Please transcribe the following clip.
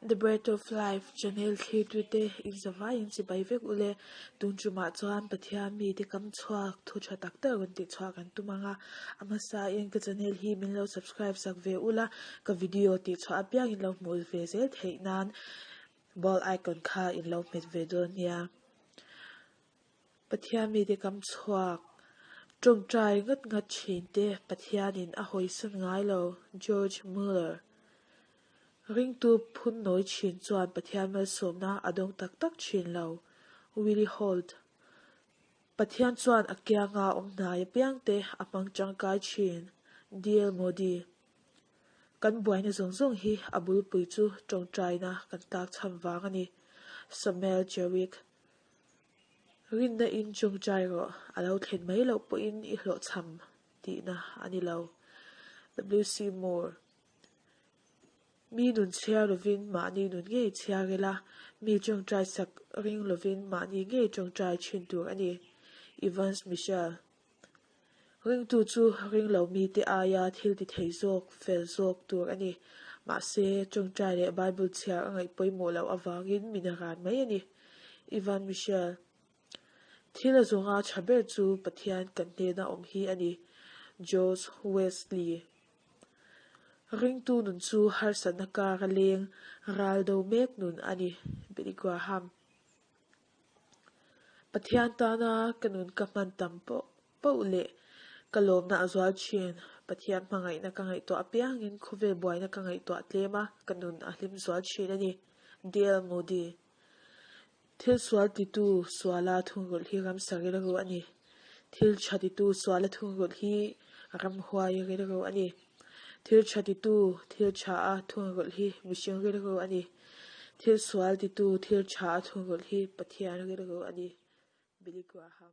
The Breath of Life channel thlirtute in zavaiin chibai vek ule. Tun tumah chuan Pathian mite kam chhuak thu tha tak tak rawn tih chhuah kan tum ang a. A hmasain ka channel hi min lo subscribe sak ve ula, ka video tih chhuah apiang in lo hmuh ve zel theih nan bell icon kha in lo hmet ve dawn nia. Pathian mite kam chhuak tawngtai ngat ngat thin te Pathianin a hawisan ngai lo, George Muller. Ringtu phun nawi thin chuan Pathian malsawmna a dawng tak tak thin lo, Willie Holt. Pathian chuan a kianga awm hnai apiangte a hmang tangkai thin, DL Moody. Kan buaina zawng zawng hi a bulpui chu tawngtaina kan tlakchham vang a ni, Samuel Jerick. Rinna in tawngtai rawh, a lo thlen mai loh pawhin i hlawhchham tihna a ni lo. WC Moore. Mi nun chhiar lovin mahni nun ngei chhiar ila, mi tawngtai sak ring lovin mahni ngei tawngtai thin tur a ni. Evans Michelle. Ringtu chu ringlo mite aia thil ti thei zawk, fel zawk tur a ni. Mahse, tawngtai leh Bible chhiar a ngaih pawimawh loh avangin min ran mai a ni. Ivan Michelle. Thil a zawnga tha ber chu Pathian kan hnena awm hi a ni. George Wesley. Ringtu nun chu harsatna kara leng ral do mek nun a ni. Billy Graham. Pathian tana ka nun ka hman tam pawh poh leh ka lawmna a zual thin. Pathian hmangaihna ka ngaihtuah apiangin khawvel buaina ka ngaihtuah tlem a, ka nun a hlim zual thin a ni. DL Moody. Thil sual titu suala thungrulh hi ramsa rilru a ni. Thil tha titu suala thungrulh hi ramhuai rilru a ni. Thil tha titu thil tha a thungrulh hi mihring rilru a ni. Thil sual titu thil tha a thungrulh hi Pathian rilru a ni. Billy Graham.